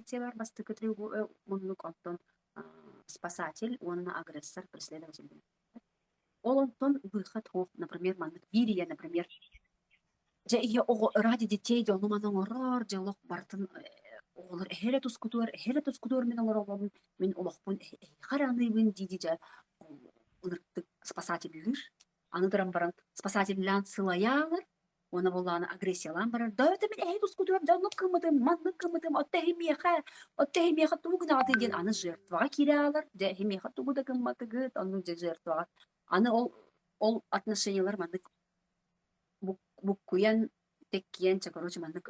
Позиция бар бастакы муннук онтон спасатель уонна агрессор преследователь. Ол онтон выход суох, например, маннык биир ийэ, например, дьэ ийэ оҕо ради детей дьэ ону-маны оҥорор, дьэ олох барытын оҕолор эһэ эрэ тускутугар, эһэ эрэ тускутугар мин олоробун, мин олохпун эһиэхэ эрэ аныыбын дии-дии дьэ ынырыктык спасателлыыр. Аны туран баран спасателлээн сылайаалар уонна буоллаҕына агрессиялаан барар да это мин эһи тускутугар дьэ оннук гыммытым, маннык гыммытым, отто эһи миэхэ, отто эһи миэхэ тугу гынаҕытый диэн аны жертваҕа киирэ аалар, дьэ эһи миэхэ тугу да гымматыгыт, оннук дьэ жертваҕа. Аны ол ол отношениелар маннык буккуйан, тэккийэн, чэ короче маннык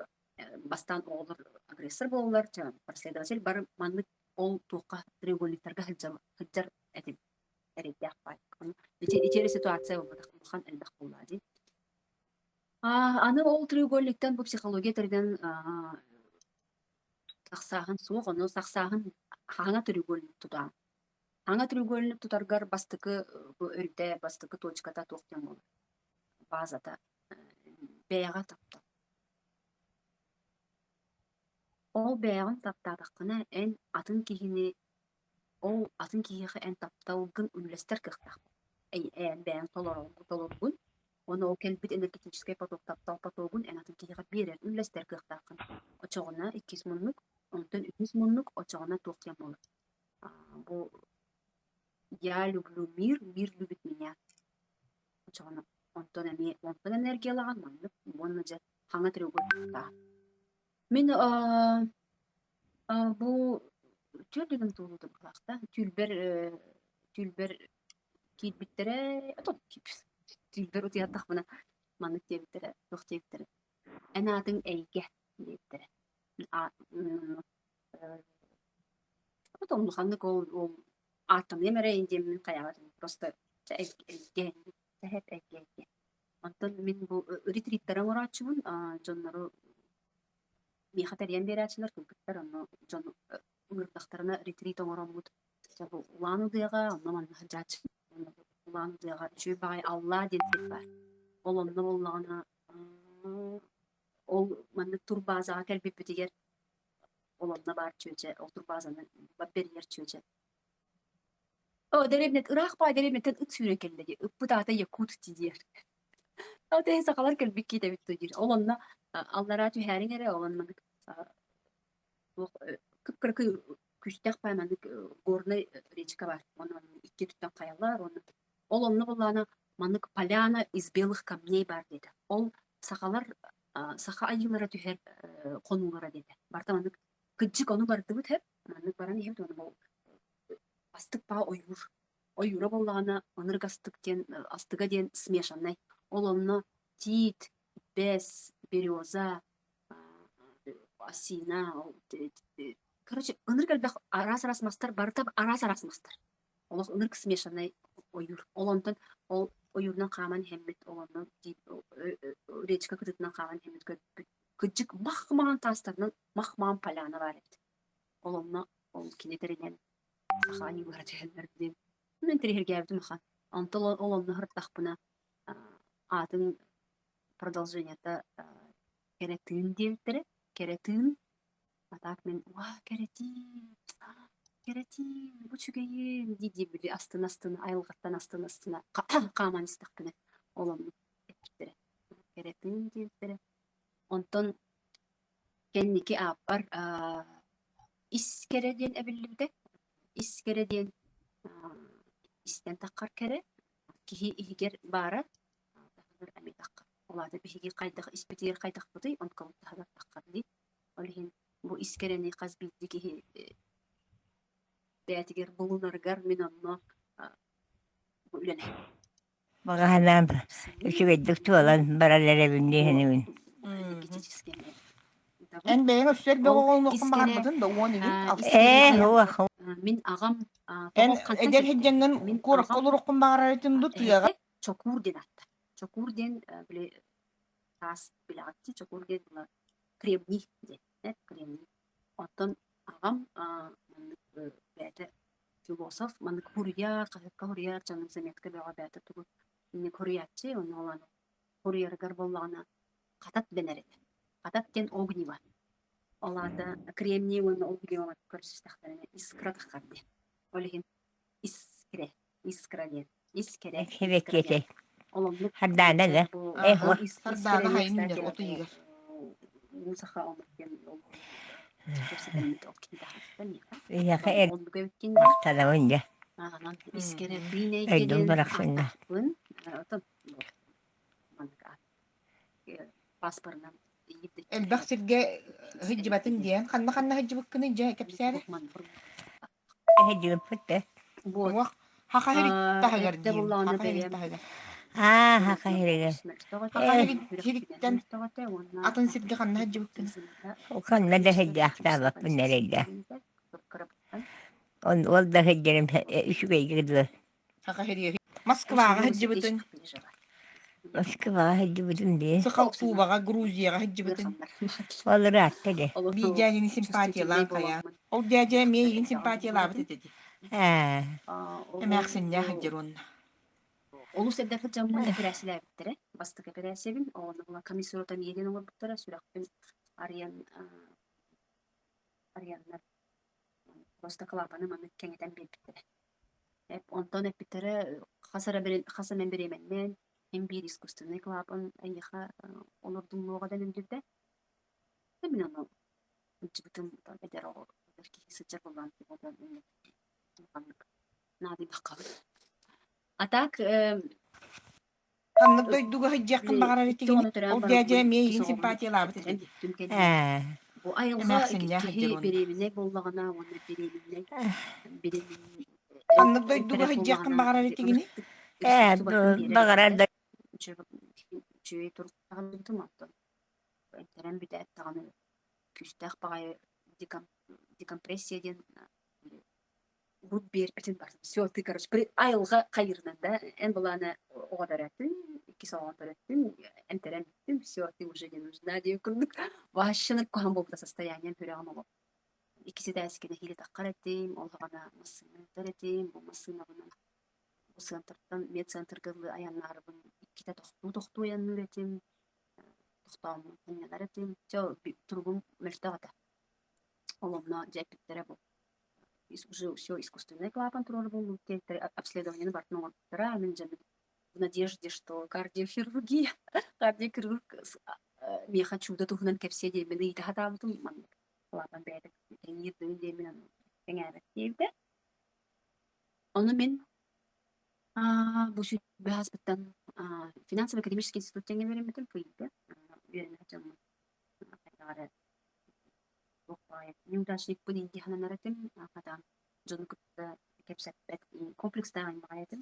бастаан оҕолор агрессор буолаллар, чэ преследователь бары маннык ол туохха треугольниктарга сылдьар этим эрэйдээх баай. Ити ити ситуация буолбатах улахан элбэх буоллаа дии. Аны ол треугольниктан бу психология тэринэн тахсааһын суох, ону тахсааһын хаһаҥа треугольник тутаан. Хаҥа треугольник тутаргар бастакы бу өрүтэ, бастакы точката туох диэн буолар? Базата бэйэҕэ таптал. Ол бэйэҕин таптаатаххына, эн атын киһини ол атын киһиэхэ эн тапталгын үллэстэр кыахтааххын. Эн бэйэҥ толоргун уонна ол кэлбит энергетическэй поток таптал потогун эн атын киһиэхэ биэрэр, үллэстэр кыахтааххын. Оччоҕуна иккис муннук, онтон үһүс муннук, оччоҕуна туох диэн буолар? Бу я люблю мир, мир любит меня. Оччоҕуна онтон эмиэ онтон энергиялаҕын маннык уонна дьэ хаҥа треугольниктаах. Мин бу түөрт ыйым туолуута быһыылаах да, түүлбэр түүлбэр киирбиттэрэ, түүлбэр утуйардахпына маннык диэбиттэрэ, туох диэбиттэрэ, эн аатыҥ Эйгэ диэбиттэрэ. Улаханнык ол ол ааттаныам эрэ диэммин хайаабатым, просто Эйгэ, сэһэп Эйгэ Эйгэ. Онтон мин бу ретриттары оҥорооччубун, дьоннору миэхэ тэрийэн биэрээччилэр кыргыттар онно дьон ыҥырдахтарына ретрит оҥороммут бу Улаан Удыаҕа онно манна сылдьааччы Улаан Удыаҕа үчүгэй баҕайы Аллаа диэн сир баар. Ол онно буоллаҕына ол маннык турбаазаҕа кэлбиппитигэр ол онно баар чүөчэ ол турбаазаны бэрийэр чүөчэ Оо, дэриэбинэт ыраах баай дэриэбинэттэн ыт сүүрэн кэллэ дии, ыппыт аата Якут дии диир. Ол иһин сахалар кэлбиккит эбит дуу диир. Ол онно аллараа түһээриҥ эрэ, ол онно маннык туох кып-кыракый күстээх баай маннык горнай речка баар. Онно икки өттүттэн хайалар уонна ол онно буоллаҕына маннык поляна из белых камней баар диэтэ. Ол сахалар саха айыылара түһэр хонуулара диэтэ. Барыта маннык кыдьык ону бардыбыт һэп маннык баран иһэбит уонна Астык баа ойуур. Ойуура буоллаҕына ынырык астык диэн астыга диэн смешаннай. Ол онно тиит, бэс, береза, осина, короче ынырык элбэх араас-араас мастар барыта араас-араас мастар. Олох ынырык смешаннай ойуур. Ол онтон ол ойуурунан хааман иһэммит, ол онно речка кытыытынан хааман иһэммит көрбүт кыдьык мах-маҥан таастарынан мах-маҥан поляна баар эбит. Ол онно ол кини тэринэн саха аньыылара түһэллэр диэн мин интэриэһиргээбитим ахан. Онтон ол онно сырыттахпына аатын продолжениета кэрэ тыын диэбиттэрэ. Кэрэ тыын. А так мин уа кэрэтиин, кэрэтиин, бу үчүгэйин дии-дии били астына-астына айылҕаттан астына-астына хааман истэхпинэ ол оннук эппиттэрэ. Кэрэ тыын диэбиттэрэ. Онтон Кэнники ааппар ис кэрэ диэн эбиллибитэ. Ис кэрэ диэн истэн таххар кэрэ, киһи иһигэр баара таһыгар эмиэ таххар. Ол аата биһиги хайдах испитигэр хайдахпытый, онтукабыт таһыгар таххар дии. Ол иһин бу ис кэрэни хас биирдии киһи бэйэтигэр булунарыгар мин онно үлэлэһэбин. Баҕаһынаан үчүгэйдик туолан барар эрэбин диэһинибин. Эн бэйэҥ өссө элбэх оҕолонуоххун баҕарбытын да уон иһин Ээ, уох. Мин аҕам Эн эдэр сылдьаҥҥын куоракка олоруоххун баҕарар этиҥ дуу тыаҕа? Чокуур диэн ааттар. Чокуур диэн били таас билэҕитчи чокуур диэн була кремний диэн кремний. Оттон аҕам маннык бэйэтэ философ маннык хуруйар, хаһыакка хуруйар, дьонун заметка бөҕө бэйэтэ тугу инник хуруйааччы, онно ол хуруйарыгар буоллаҕына хатат дэнэр этэ. Хатат диэн огниво. Ол аата кремний уонна ол билиҥ көрсүстэхтэринэ искра таххар диэн. Ол иһин искрэ, искра диэн, искэрэ, искра диэн. Сибэккиэтэй. Ол оннук Хардаана дьэ да. бу Э Ааһа, уо. ис Сардаана искэрэни хайын кстати үүнэр от бу ыйыгар. уу саха омук диэн ол кэпсэтэммит ол киһи таһаарта миэхэ. Биһиэхэ Онон эр оннук эбиккин диэн. махтанабын дьэ. Ааҕынан искэрэ Мм. тыын эйгэ Өйдүм диэн барахсаҥҥа. ааттаахпын. Оттон бу маннык аат паспорынан Элбэх сиргэ сылдьыбатын диэн. Ханна-ханна сылдьыбыккыный дьэ кэпсээ эрэ. Эһэдьигэппит да. Вот. Уох, Хаха сирин таһыгар Эрдэ диэн. буллаҕына Хаха сирин бэйэм таһыгар. Аа, хаха сиригэр. Хаха Э, сирин сириттэн атын сиргэ ханна сылдьыбыккыный? ханна да сылдьаахтаабаппын эрэйдээх. Он ол да сылдьарым үчүгэйгэ дылы. Хаха сири. Москваҕа сылдьыбытыҥ. Москваҕа сылдьыбытым дии. Сахалтубаҕа, Грузияҕа сылдьыбытыҥ. Ол ыраатта дии. Биир дьээдьэни симпатиялаан хайаан. Ол дьээдьэ эмиэ эйигин симпатиялаабыт этэ дии. Ээ, Эмээхсиннээх сылдьар уонна. Олус элбэх дьоммун эпэрээссийэлээбиттэрэ. Бастакы эпэрээссийэбин оҕону комиссуротомия диэн оҥорбуттара, сүрэхпин арыйан арыйаннар просто клапаны маннык кэҥэтэн биэрбиттэрэ. Онтон эппиттэрэ хас эрэ хас эмэ бириэмэннэн син биир искусственнай клапан эйиэхэ олордуллуоҕа дэнэн билбитэ. Мин ону ылдьыбытым эдэр оҕо эдэр киһи сылдьар буоллаҕына улаханнык наадыйбаккабын. А так Ханнык дойдуга сылдьыаххын били баҕарар икки этигиний? оҕону төрөөн Ол дьээдьэ бараммын эмиэ иккис эйигин оҕобун симпатиялаабыт этэ эттэрэн дии. бүттүм кэннэ ээ, бу айылҕа Эмээхсиннээх киһи сылдьар уонна. бириэминэй буоллаҕына уонна бириэминэй бириэмин Ханнык дойдуга эмтэрэр сылдьыаххын буоллаҕына баҕарар ити этигиний? ынырыктык ээ, ресурсу барытын биэрэр баҕарар эбит да да үчүгэй туруктаах онтон эмтэрэн бүтээт даҕаны күүстээх баҕайы декомпрессия диэн урут биэрбитин барытын все ты короче айылҕа хайыырынан да эн былаана оҕо төрөөтүн иккис оҕоҕун төрөттүн эмтэрэн бүттүн все ты уже не нужна диэн курдук вообще куһаҕан буолбута состоянием сүрэҕим олох иккис этээскэ нэһиилэ таххар этим ол саҕана массыына ыытар этим бу массыынабынан бу центртан медцентрга ылыы айаннаарыбын иккитэ тохтуу-тохтуу айанныыр этим тохтооммун сынньанар этим все туругум мөлтөх этэ ол онно дьэ эппиттэрэ бу уже все искусственный клапан туруору буолбут диэттэр обследованиены барытын оҥорбуттара мин дьэ в надежде что кардиохирургия кардиохирург миэхэ чудо туһунан кэпсиэ диэммин ыйыта сатаабытым маннык клапан бэйэтэ кэҥиир дуу диэммин кэҥээбэт диэбитэ ону мин бу сүүрбэ ааспыттан финансово-экономический институт диэҥҥэ үөрэммитим ФИИ-гэ үөрэнэ сылдьаммын хайдах эрэ туох баҕайы неудачникпын инди сананар этим хатаан дьону кытта кэпсэппэт комплекстаах баҕайы этим.